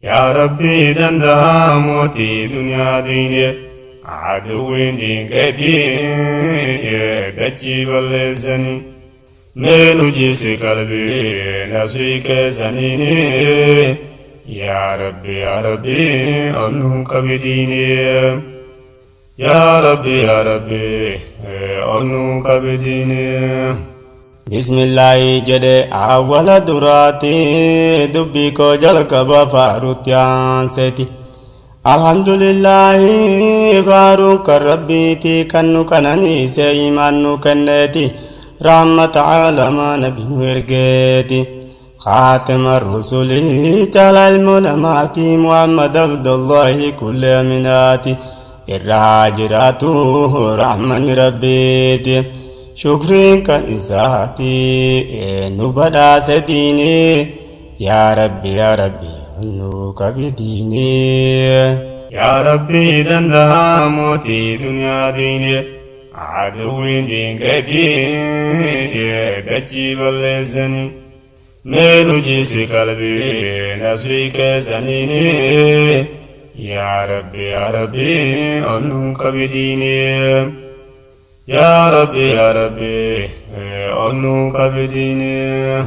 Yaa Rabbii dandahaa mootii duniyaa diine aduwwiin diinqeetii dachii balleessanii mee nu jisi qalbii nasrii keessaniini yaa Rabbi yaa Rabbi ol nu qabi diine yaa Rabbi yaa Rabbi ol nu qabi diine. Bismillaahi jedhe awwala duraati dubbii koo jalqaba faarutti aanseeti. Alhamdulillaahi faaruun kan rabbiiti kan nu qananiise imaan nu kenneeti. Rahmata caalamaa nabi nu ergeeti. Khaatima rusulii caalaa ilmoo namaati Muhammad Abdullahi kulli aminaati. Irraa jiraatu rahmanni rabbiiti. Shukriin kan isaati nu badhaase diinii yaa rabbi yaa rabbi nu qabi diinii. Yaa rabbi dandahaa mootii duniyaa diinii aduwwiin diinqeetii dachii balleessanii mee nu jisi qalbii nasrii keessaniini yaa rabbi yaa rabbi ol nu qabi diinii. Yaa Rabbi yaa Rabbi ol nu qabi diinii.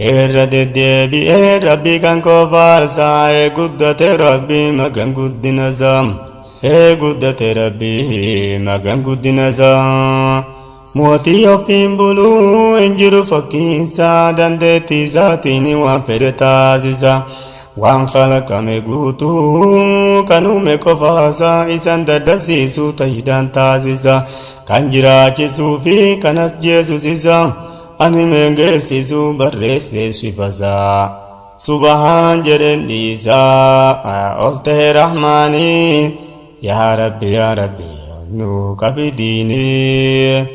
Irra deddeebi'ee Rabbi kan koo faarsaa ee guddate Rabbi maqaan guddina isaa ee guddate Rabbi maqaan guddina isaa. Mootii ofiin buluu hin jiru fakkiinsaa dandeettii isaatiin waan fedhe taasisa. Waan kalaqame guutuu kan uume qofaasaa isan dadhabsiisu taayidaan taasisa. Kan jiraachisuu fi kan ajjeesus isa ani meengeessisu barreessee sifasaa. Subahaan jedheen dhiisaa ol ta'e rahmaanii yaa Rabbi yaa Rabbi nu qabi diinii.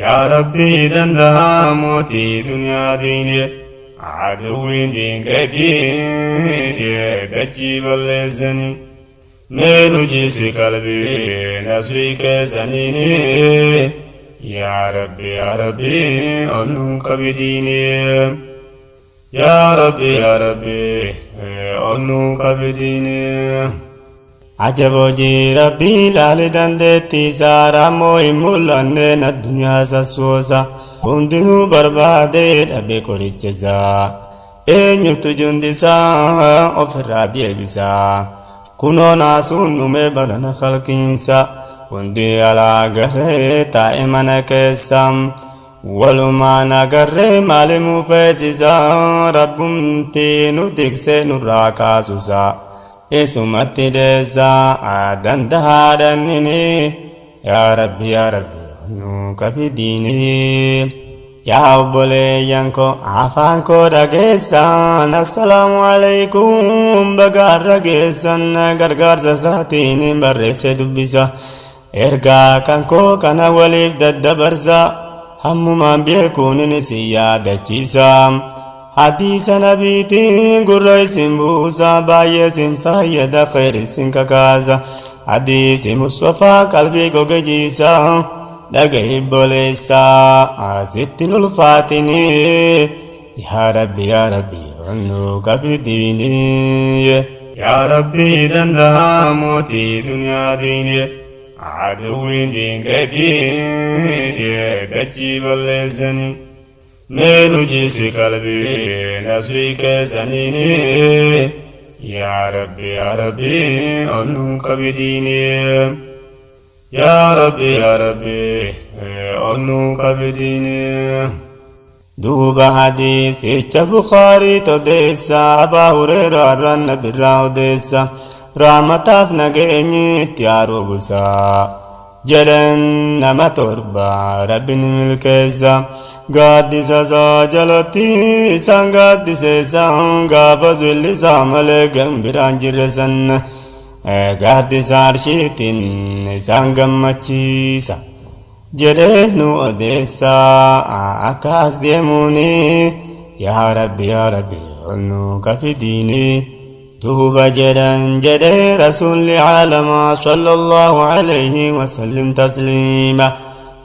Yaa Rabbi dandahaa mootii duniyaa diinii aduwwiin diinqeetii dachii balleessanii mee nu jisi qalbii nasrii keessaniini yaa Rabbi yaa Rabbi ol nu qabi diinii. Yaa Rabbi yaa Rabbi ol nu qabi diinii. Ajab hojii Rabbii ilaali dandeettii isaa raammoo hin mul'anneen addunyaa sassoosa. Hundinuu barbaadee dhabe qoricha isaa. Eenyutu jundisaa ofirraa deebisaa. Kunoo naasuun dhume barana kalqiinsa. Hundi alaa garee taa'e mana keessa. Walumaan agarree maalimuu feesisa. Rabbumti nu tiksee nurraa kaasusa. Isumatti deessa dandahaadhannini yaa Rabbi yaa Rabbi nu qabi diinii. Yaa obboleeyyan koo afaan koo dhageessan assalaamu alaikum baga geessan gargaarsa isaatiin barreesse dubbisa. Ergaa kan koo kana waliif daddabarsa hammumaan beekuun isin yaadachiisa. Hadiisa nabiitiin gurra isin buusa baay'ee isin fayyada khayr isin kakaasa. Hadiisi Mustafaa qalbii gogejiisa dhagahi boleessa asittiin ulfaatini. Yaa Rabbi yaa Rabbi nu qabi diinii. Yaa Rabbi dandahaa mootii duniyaa diinii aduwwiin diinqeetii dachii balleessanii mee nu jisi qalbii nasrii keessaniini yaa Rabbi yaa Rabbi ol nu qabi diinii. Yaa Rabbi yaa Rabbi ol nu qabi diinii. Duuba hadiisicha Bukaarii odeessa Abaa Hureeraa irraa nabirraa odeessa rahmataaf nageenyi itti haaroo busaa. Jedhan nama torba rabbi ni milkeessa gaaddisa isaa jalatti isaan gaaddiseessa gaafa zullisaa malee gambiraan jirre san gaaddisa arshiitiin isaan gammachiisa. Jedhee nu odeessa akkas deemuuni yaa Rabbi yaa Rabbi nu qabi diinii. Duuba jedhan jedhee rasuulli caalamaa sallallahu alayhi wasallim tasliima.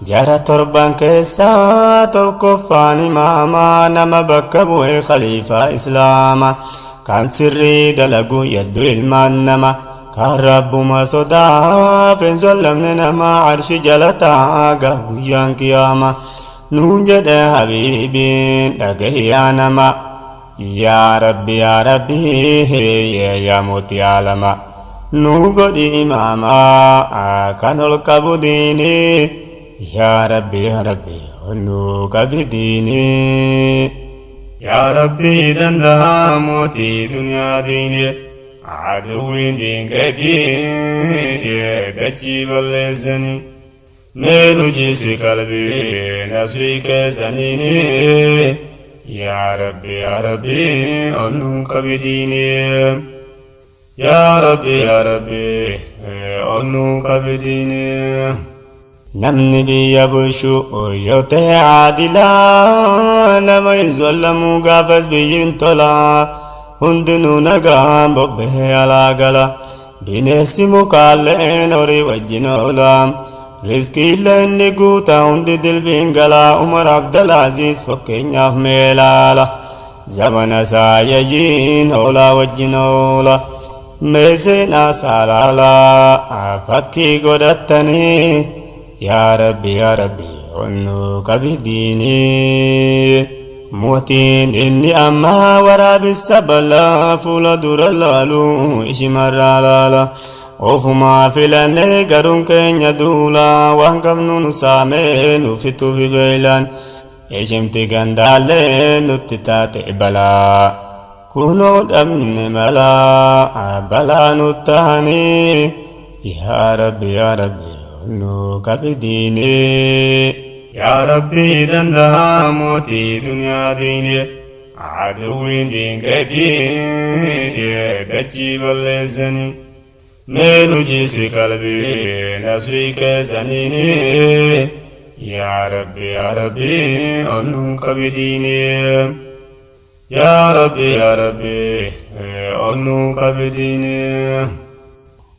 Jara torban keessaa tokkoffaan imaamaa nama bakka bu'ee khaliifaa islaama. Kan sirrii dalagu yaddu ilmaan nama. Kan rabbuma sodaaf hin zallamne nama arshi jala taa'a gaaf guyyaan qiyaama. Nuun jedhe habiibiin dhagahiyaa nama. Yaa Rabbi yaa Rabbi yaa mootii alama. Nu godhi imaama kan ol qabu diinii. Yaa Rabbi yaa Rabbi ol nu qabi diinii. Yaa Rabbi danda'a mootii duniyaa diinii. Aduwwiin diinqeetii dachii balleessanii. Mee nu jisi qalbii nasrii keessaniini. Yaa Rabbi yaa Rabbi ol nu qabi diinii. Yaa Rabbi yaa Rabbi ol nu qabi diinii. Namni biyya bulchu yoo ta'e aadilaa nama hin zallamu gaafas biyyiin tolaa. Hundinuu nagaan bobba'ee alaa gala. Bineensi mukaalleen horii wajjin oola. Rizqiillee inni guuta hundi dilbiin gala. Umar Abdalaziz fakkeenyaaf mee ilaala. Zamana isaa yayyiin hoolaa wajjin oola. Mee seenaa isaa laala fakkii godhattanii. Yaa Rabbi yaa Rabbi ol nu qabi diinii. Mootiin inni ammaa waraabessa balaa fuula dura laalu ishimarraa laala. Ofumaa filannee garuun keenya duula waan qabnu nu saamee nu fituufi beelaan. Ishimti gandaallee nutti taate balaa. Kunoo dhabne malaa balaa nu tahanii. Yaa Rabbi yaa Rabbi nu qabi diinii. Yaa Rabbi danda'a mootii duniyaa diinii. Aduwwiin diinqeetii dachii balleessanii. Mee nu jisi qalbii nasrii keessaniini. Yaa Rabbi yaa Rabbi ol nu qabi diinii. Yaa Rabbi yaa Rabbi ol nu qabi diinii.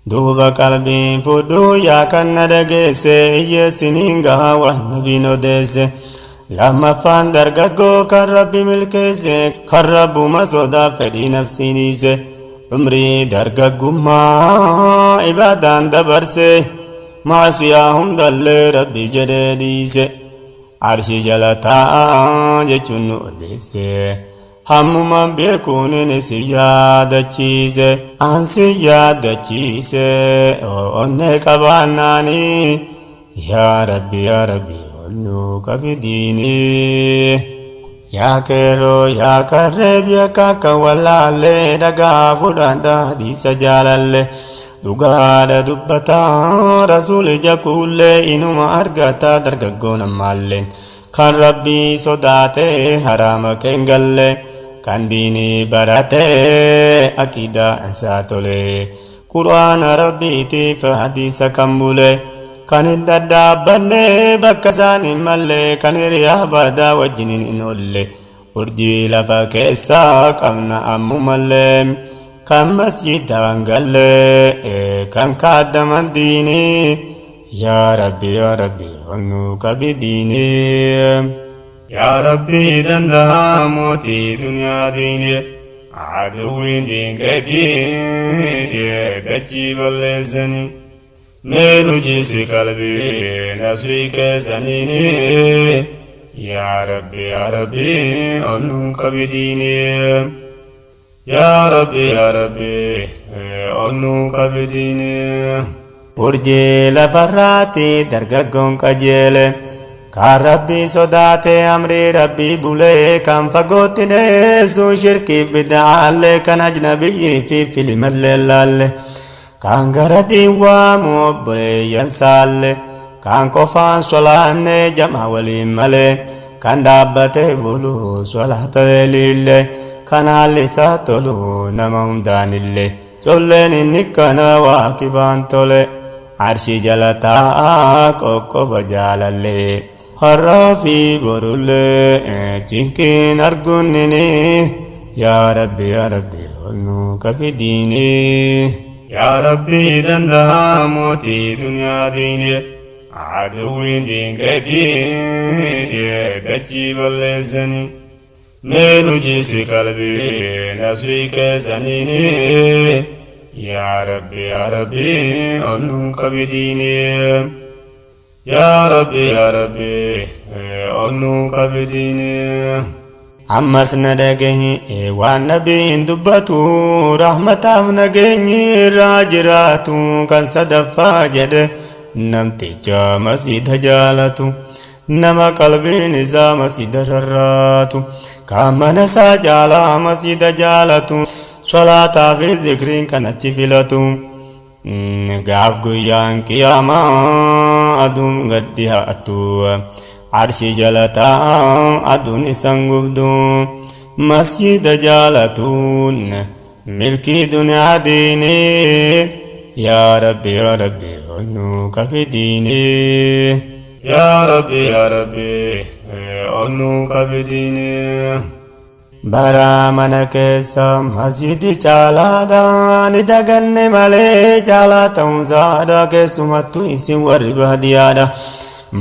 Duuba qalbiin fudhuu yaa kan na dhageesse hiyyeessiniin gahaa waan nabiin odeesse. Lammaffaan dargaggoo kan Rabbi milkeesse kan Rabbuma sodaa fedhii nafsii dhiise. Umrii dargaggummaa ibaadaan dabarse maasiyaa hundallee Rabbi jedhee dhiise. Arshii jala taa'aa jechuun nu odeesse. Hammumaan beekuun si yaadachiise. An si yaadachiise onnee qabaannaanii. Yaa Rabbi yaa Rabbi ol nu qabi diinii. Yaa qeerroo yaa qarree beekaa akka wallaallee dhagaa fudhadhaa hadiisa jaalalle. Dhugaadha dubbataa rasuul ija kuullee inuma argata dargaggoon ammaalleen. Kan Rabbii sodaate haraama keen galle. Kan diinii barate aqiidaa isaa tole. Qur'aana Rabbiitiif hadiisa kan bule. Kan hin daddaabbanne bakka isaan hin malle kan hiriyaa badaa wajjiniin hin oolle. Urjii lafa keessaa qabna ammumallee. Kan masjidaan galle kan kaaddaman diinii. Yaa Rabbi yaa Rabbi ol nu qabi diinii. Yaa Rabbi danda'a mootii duniyaa diinii. Aduwwiin diinqeetii dachii balleessanii. Mee nu jisi qalbii nasrii keessaniini. Yaa Rabbi yaa Rabbi ol nu qabi diinii. Yaa Rabbi yaa Rabbi ol nu qabi diinii. Urjii lafarraatti dargaggoon qajeele. Kan Rabbii sodaate amrii Rabbii bulee kan fagootti dheessu shirkii bid'aallee kan ajnabiyyii fi filimallee laalle. Kan gara waamu obboleeyyan saalle. Kan qofaan solaanne jama waliin malee. Kan dhaabbatee bulu solaata liille. Kan haalli isaa tolu nama hundaanillee. Colleen inni kana waa kibaan tole. Arshii jala taa'aa qoqqoba jaalallee. Har'aa fi borullee cinqiin arguunnini. Yaa Rabbi yaa Rabbi ol nu qabi diinii. Yaa Rabbi danda'a mootii duniyaa diinii. Aduwwiin diinqeetii dachii balleessanii. Mee nu jisi qalbii nasrii keessaniini. Yaa Rabbi yaa Rabbi ol nuu qabi diinii. Yaa Rabbi yaa Rabbi ol nuu qabi diinii. Ammas na dhagahi waan nabiin dubbatu, rahmataaf nageenyi irraa jiraatu. Kan sadaffaa jedhe namticha masjida jaalatu, nama qalbiin isaa masjida rarraatu, kan mana isaa caalaa masjida jaalatu, salaataa fi zikriin kan achi filatu. Gaaf guyyaan qiyaamaa aduun gad dhiyaattu, arshii jala taa'aa aduun isan gubdu, masjida jaalatuun milkii duniyaa diinii. Yaa Rabbi yaa Rabbi ol nuu qabi diinii. Yaa Rabbi yaa Rabbi ol nuu qabi diinii. Bara mana keessa masjidi caalaadha, ni daganne malee caalaa ta'uunsaadha. Keessumattuu isin warri baadiyyaadha,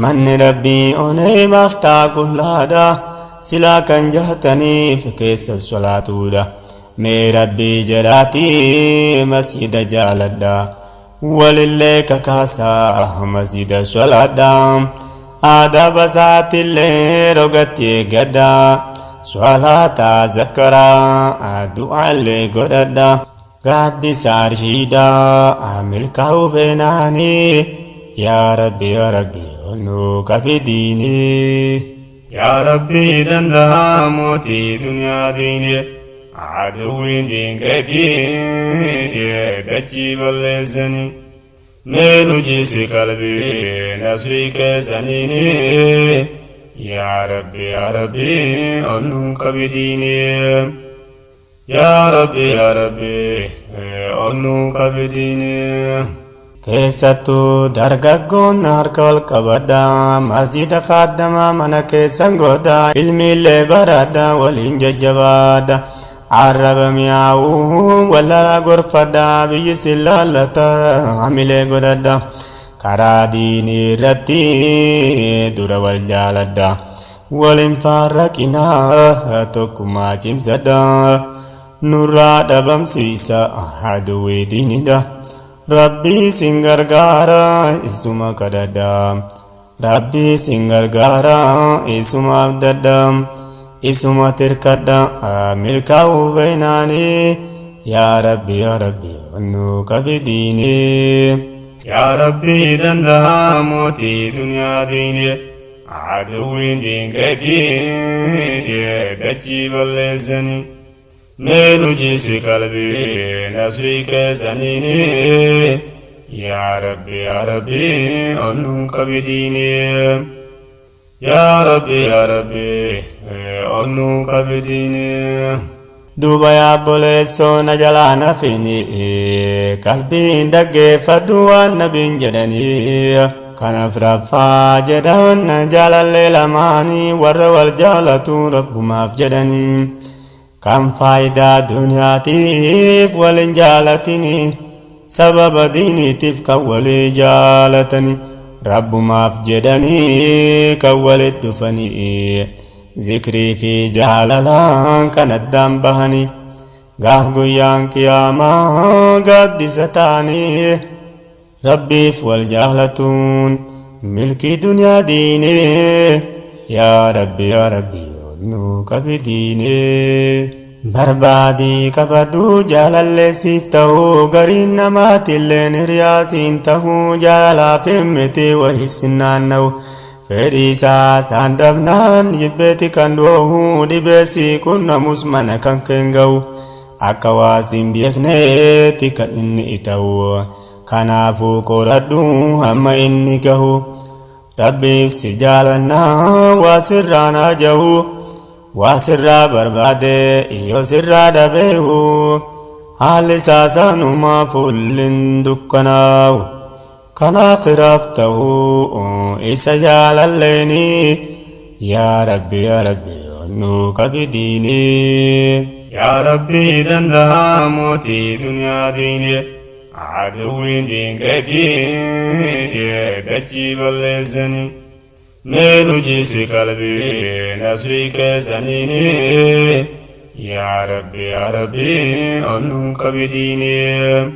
manni Rabbii onee maaftaa qullaadha silaa kan jahataniif keessa solaatuudha. Mee Rabbii jedhaatii masjida jaaladha, walillee kakaasaa masjida solaadha, aadaaba isaatillee rogatti eeggadha, salaata zakkaraa du'aallee godhadha, gaaddisa arshiidha milkaa'uu feenaanii. Yaa Rabbi yaa Rabbi ol nuu qabi diinii. Yaa Rabbi danda'a mootii duniyaa diinii. Aduwwiin diinkeetii dachii balleessanii. Mee nu jisi qalbii nasrii keessaniini. Yaa Rabbi yaa Rabbi ol nuu qabi diinii. Yaa Rabbi yaa Rabbi ol nuu qabi diinii. Keessattuu dargaggoon harka wal qabadha, masjida kaaddamaa mana keessan godha, ilmiillee baradha, waliin jajjabaadha, arraba mi'aawuu wallalaa gorfadha, biyyi sin laallata hamilee godhadha, karaa diinii irratti dura wal jaaladha, waliin faarraqinaa tokkummaa cimsadha, nurraa dhabamsiisa aduwwii diinidha. Rabbii sin gargaara isuma kadhadha, Rabbii sin gargaara isuma abdadha, isuma tirkadha milkaa'uu feenaanii. Yaa Rabbi yaa Rabbi nuu qabi diinii. Yaa Rabbi danda'a mootii duniyaa diinii. Aduwwiin diinkeetii dachii balleessanii. Mee nu jisi qalbii nasrii keessaniini. Yaa Rabbi yaa Rabbi ol nuu qabi diinii. Yaa Rabbi yaa Rabbi ol nuu qabi diinii. Duuba yaabboleessoo na jalaa nafini, qalbiin dhaggeeffadhu waan nabiin jedhanii. Kanaaf raffaa jedhan jaalallee lamaanii, warra wal jaalatu Rabbumaaf jedhanii, kan faayidaa duniyaatiif walin jaalatini, sababa diiniitiif kan walii jaalatani, Rabbumaaf jedhanii kan walit dhufanii, zikrii fi jaalalaan kan addaan bahanii, gaaf guyyaan qiyaamaa gaaddisa ta'anii, Rabbiif wal jaalatuun milkii duniyaa diinii. Yaa Rabbi yaa Rabbi nuu qabi diinii. Barbaadii qabadhu jaalallee siif ta'uu, gariin namaatilleen hiriyaa siin ta'uu, jaalaaf miti wahiif sin naanna'u, fedhii isaa saan dhabnaan jibbeeti kan dhoowwu, dhibeessi qunnamus mana kan keen ga'u, akka waa siin beekneetti kan inni ta'u. Kanaafuu qoradhu hamma inni gahu. Rabbiif si jaalannaa waa sirraa naa jahu, waa sirraa barbaade yoo sirraa dhabeehu, haalli isaa sanumaa fuullin dukkanaa'u, kan akhiraaf ta'u isa jaalalleeni. Yaa Rabbi yaa Rabbi nuu qabi diinii. Yaa Rabbi danda'a mootii duniyaa diinii. Aduwwiin diinkeetii dachii balleessanii. Mee nu jiisi qalbii nasrii keessaniini. Yaa Rabbi yaa Rabbi ol nuu qabi diinii.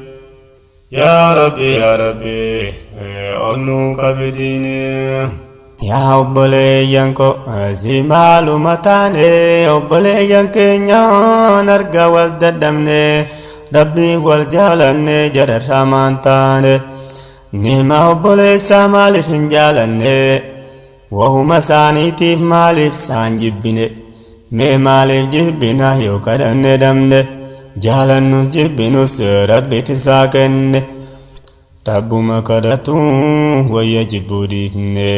Yaa Rabbi yaa Rabbi ol nuu qabi diinii. Yaa obboleeyyan koo si maaluma taane, obboleeyyan keenyaan argaa wal dadhabne, rabbii wal jaalanne jararraa maan taane? Nima obboleessaa maaliif hin jaalanne? Wahuma isaaniitiif maaliif saan jibbine? Mee maaliif jibbina yoo kadhanne dhabne? Jaalannus jibbinus rabbitti isaa kenne. Rabbuma kadhatu wayya jibbuu dhiifne.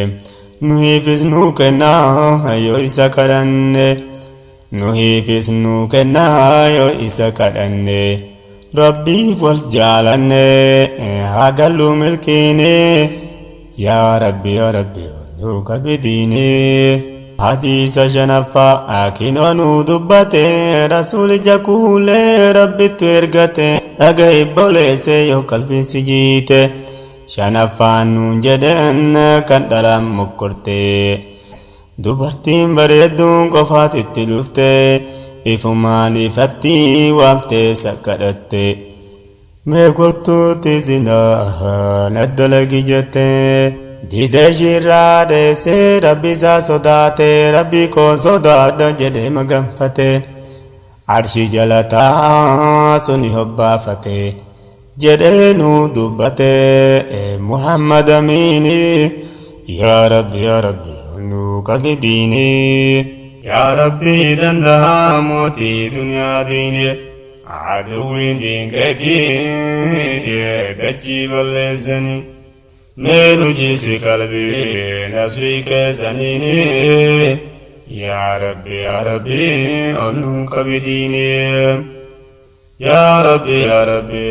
Nuhiifis nuu kennaa yoo isa kadhanne. Nuhiifis nuu kennaa yoo isa kadhanne. Rabbiif wal jaalanne haa galluu milkiine. Yaa Rabbi yaa Rabbi nuu qabi diine. Hadiisa shanaffaa akinoo nuu dubbate rasuuli jakuulee rabbittu ergate, dhaga'i obboleesse yoo qalbiin si jiite. Shanaffaan nuun jedhen kan dhalaan mokkorte. Dubartiin bareedduun qofaatitti dhufte, ifumaan ifatti waamtee sakkadhatte. Mee kottuutti zinaa naddalagi jette. Didee ishiirraa dheessee rabbi isaa sodaate, rabbi koo sodaadha jedhee maganfate. Arshii jala taa'aa suni hobbaafate jedhee nuu dubbate Muhammad Amiini. Yaa Rabbi yaa Rabbi nuu qabi diini. Yaa Rabbi danda'a mootii duniyaa diini. Aduwwiin diinkeetii dachii balleessanii. Mee nu jiisi qalbii nasrii keessaniini. Yaa Rabbi yaa Rabbi ol nuu qabi diini. Yaa Rabbi yaa Rabbi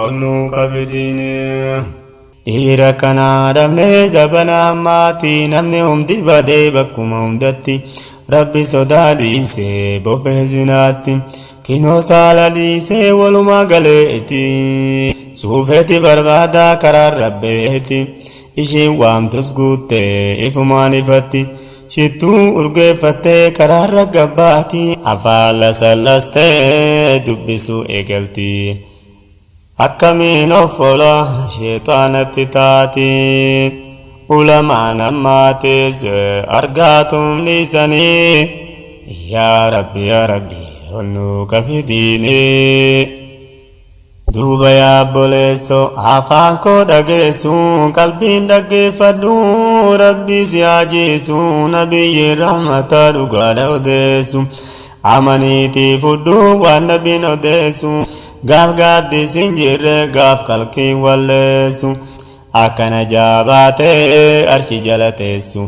ol nuu qabi diini. Dhiira kanaa dhabnee zabana ammaatti, namni hundi badee bakkuma hundatti, rabbi sodaa dhiisee bobbee zinaatti, kinoo saala dhiisee walumaa galeetti, suufeeti barbaadaa karaa rabbeeti. Ishiin waamtus guuttee ifumaan ifatti shittuu urgeeffattee karaarra gabbaati, afaan lasallastee dubbisuu eegalti. Akkamiin of ola sheexaanatti taati? Ulamaan ammaatis argaatum dhiisanii. Yaa Rabbi yaa Rabbi ol nuu qabi diini. Duuba yaa obboleesso, afaan koo dhageessu, qalbiin dhaggeeffadhu, rabbi si haajeessu. Nabiyyi rahmata dhugaadha odeessu, amaniitii fudhu waan nabiin odeessu. Gaaf gaaddis hin jirre, gaaf qalkiin walleessu, akkana jaabaatee arshi jala teessu,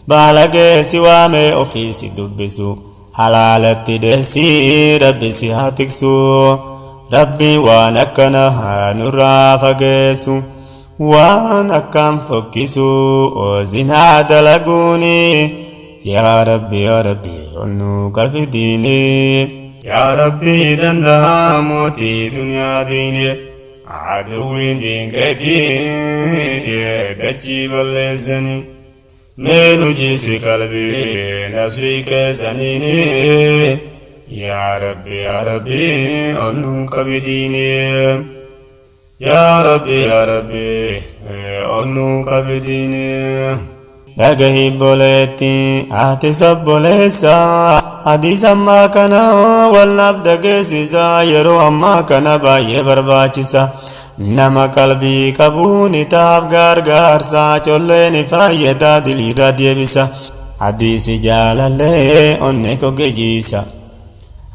baala geessi waamee ofii si dubbisu, halaalatti dheessii rabbi si haa tiksu. Rabbi waan akkana nurraa fageessu, waan akkam fokkisu zinaa dalaguuni. Yaa Rabbi yaa Rabbi ol nuu qabi diini. Yaa Rabbi danda'a mootii duniyaa diini. Aduwwiin diinkeetii dachii balleessanii. Mee nu jiisi qalbii nasrii keessaniini. Yaa Rabbi yaa Rabbi ol nuu qabi diini. Yaa Rabbi yaa Rabbi ol nuu qabi diini. Dhagahi obboleetti, ati obboleessa, hadiisa ammaa kana walnaaf dhageessisa, yeroo ammaa kana baay'ee barbaachisa. Nama qalbii qabuun taaf gargaarsa, collee ni fayyada diliirra deebisa. Hadiisi jaalallee onnee koo geejjisa.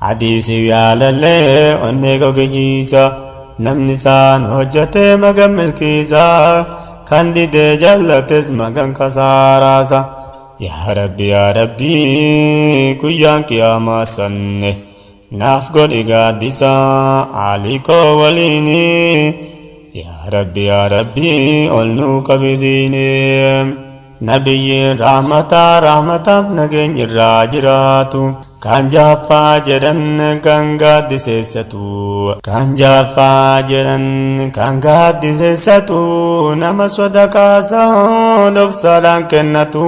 Hadiisi jaalallee onnee koo geejjisa. Namni isaan hojjete magan milkiisa, kan didee jallates magan kasaaraasa. Yaa Rabbi yaa Rabbi guyyaan qiyaamaa sanne naaf godhi gaaddisa aalii koo waliini. Yaa Rabbi yaa Rabbi ol nuu qabi diini. Nabiyyiin rahmataa, rahmataaf nageenyi irraa jiraatu. Kan jaaffaa jedhan kan gaaddiseessatu, kan jaaffaa jedhan kan gaaddiseessatu, nama sadaqaasaa dhoksaadhaan kennatu,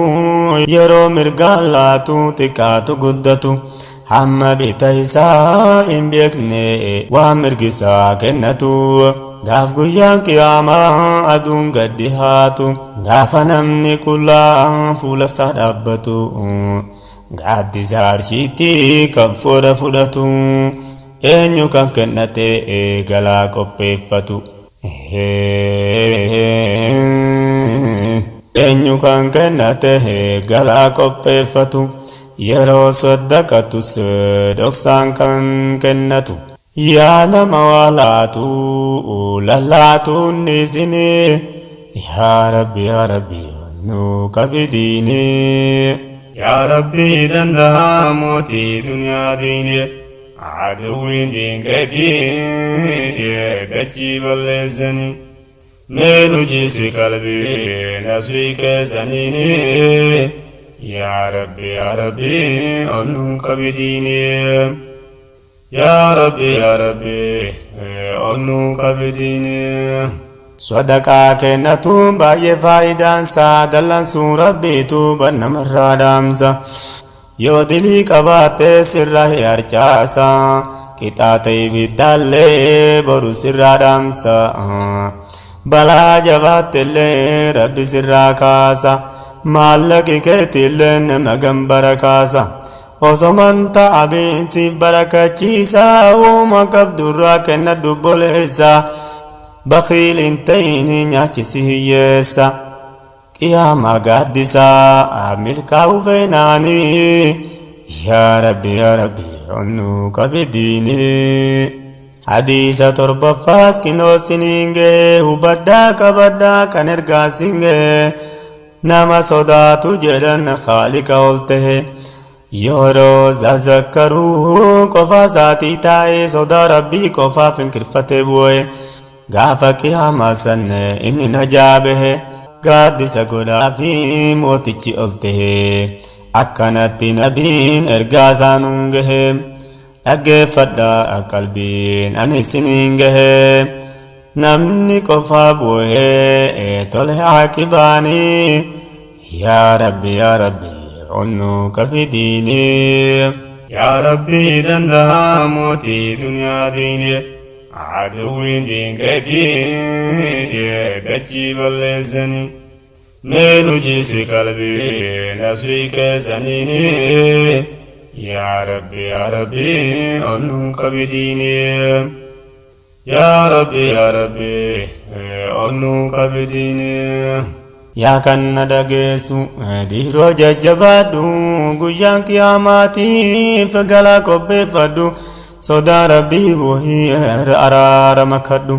yeroo mirgaan laatu xiqqaatu guddatu, hamma bita isaa hin beekne waan mirgisaa kennatu. Gaaf guyyaan qiyaamaa aduun gaddi haatu, gaafa namni qullaa fuula isaa dhaabbatu, gaaddisa arshiitti kan fooda fudhatu, eenyu kan kennate galaa qopheeffatu? Eenyu kan kennate galaa qopheeffatu, yeroo saddaqatus dhoksaan kan kennatu? Yaa nama waa laatu, lallaatuun isinii, yaa Rabbi, yaa Rabbi, nu qabidiini. Yaa Rabbi danda'a mootii duniyaa diine, aduwwiin diinkeetii dachii balleessanii. Mee nu jisi qalbii nasrii keessaniini. Yaa Rabbi, yaa Rabbi, ol nu qabi diine. Yaa Rabbi, yaa Rabbi, ol nu qabi diine. Sadaqaa kennatuun baay'ee faayidaansaa, dallansuu Rabbiitu namarraa dhaamsa. Yoo dilii qabaatte sirraa harcaasa, qixaaxa ibiddaallee boru sirraa dhaamsa. Balaa jabaattellee Rabbi sirraa kaasa, maallaqi keetillee nama gambara kaasa. Osoman ta'abiin si barakachiisa, uuma qabdurraa kenna dubboleessa. Bakiil hin ta'ini, nyaachisi hiyyeessa. Qiyaama gaaddisaa milkaa'u feenaanii, yaa Rabbi, yaa Rabbi, onnu qabidiini. Hadiisa torbaffaas kinoo siniin ga'e, hubadhaa qabadhaa kan ergaa siin ga'e. Nama sodaatu jedhan Khaalika ol tahe, yeroo zazakkaruu qofa isaatii taa'ee sodaa Rabbii qofaaf hinkirfatee bu'e, gaafa qiyaamaa san inni najaa bahe, gaaddisa godhaa fi mootichi ol tahe. Akkanatti nabiin ergaa isaanuun gahe. Dhaggeeffadhaa qalbiin ani isiniin gahe. Namni qofaa bu'ee tole aaqibaanii, yaa Rabbi, yaa Rabbi, onnu qabidiini. Yaa Rabbi danda'a mootii duniyaa diine, aduwwiin diinkeetii dachii balleessanii. Mee nu jisi qalbii nasrii keessaniini. Yaa Rabbi, yaa Rabbi, ol nu qabi diine. Yaa Rabbi, yaa Rabbi, ol nu qabi diine. Yaa kan na dhageessu dhiiroo, jajjabaadhu, guyyaan qiyaamaatiif galaa qopheeffadhu, sodaa Rabbii bu'ii araarama kadhu,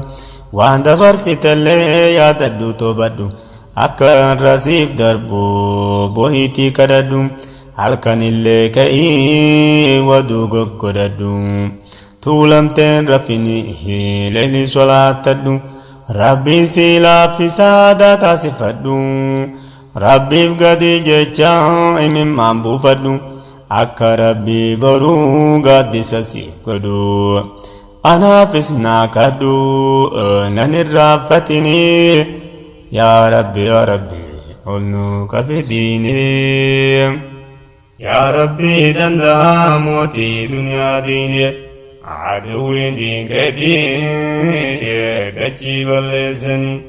waan dabarsitellee yaadadhu, toobadhu, akka irra siif darbu bohiitii kadhadhu, halkanillee ka'ii waduu goggodhadhu, tuulamteen rafini, leelii solaattadhu, Rabbiin si laaffisaa taasifadhu, Rabbiif gadi jecha imimmaan buufadhu, akka Rabbii boruu gaaddisa siif godhu. Anaafis naa kadhu, nan irraanfatini. Yaa Rabbi, yaa Rabbi, ol nu qabidiini. Yaa Rabbi danda'a mootii duniyaa diine, aduwwiin diinkeetii dachii balleessanii.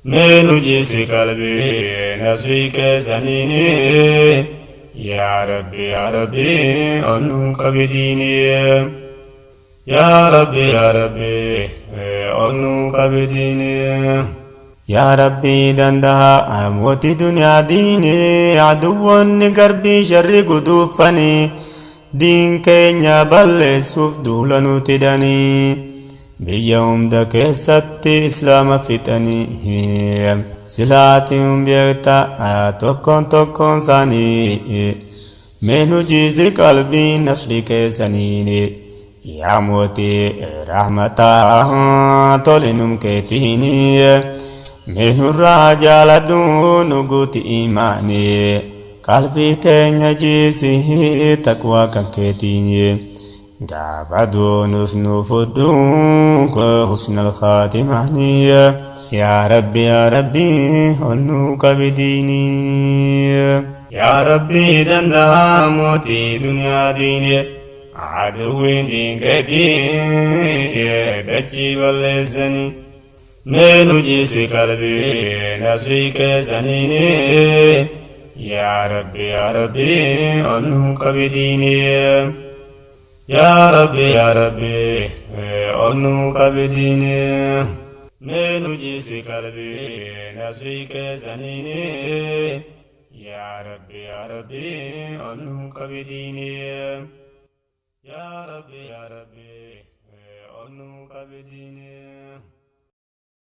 Mee nu jisi qalbii nasrii keessaniini. Yaa Rabbi, yaa Rabbi, ol nu qabi diine. Yaa Rabbi, yaa Rabbi, ol nu qabi diine. Yaa Rabbii danda'a mootii duniyaa diine, aduwwoonni garbii sharri guduuffanii diin keenya balleessuuf duula nuti hidhanii, biyya hunda keessatti islaama fixanii, silaatiin beekta tokkoon tokkoon isaanii. Mee nu jiisi qalbii nasrii keessaniini. Yaa mootii rahmataa, tolinum keetiini, mee nurraa jaaladhu, nu guuti imaanii. Qalbii teenya jiisi taqwaa kan keetiin. Gaafa duunus nu fudhu husnal khaatimaanii. Yaa Rabbi yaa Rabbi ol nu qabi diinii. Yaa Rabbi danda'a mootii duniyaa diinii. Aduwwiin diinkeetii dachii balleessanii. Mee nu jiisi qalbii nasrii keessaniini. Yaa Rabbi yaa Rabbi ol nu qabi diinii. Yaa Rabbi yaa Rabbi ol nu qabi diinii. Mee nu jiisi qalbii nasrii keessaniini. Yaa Rabbi yaa Rabbi ol nu qabi diinii. Yaa Rabbi yaa Rabbi ol nu qabi diinii.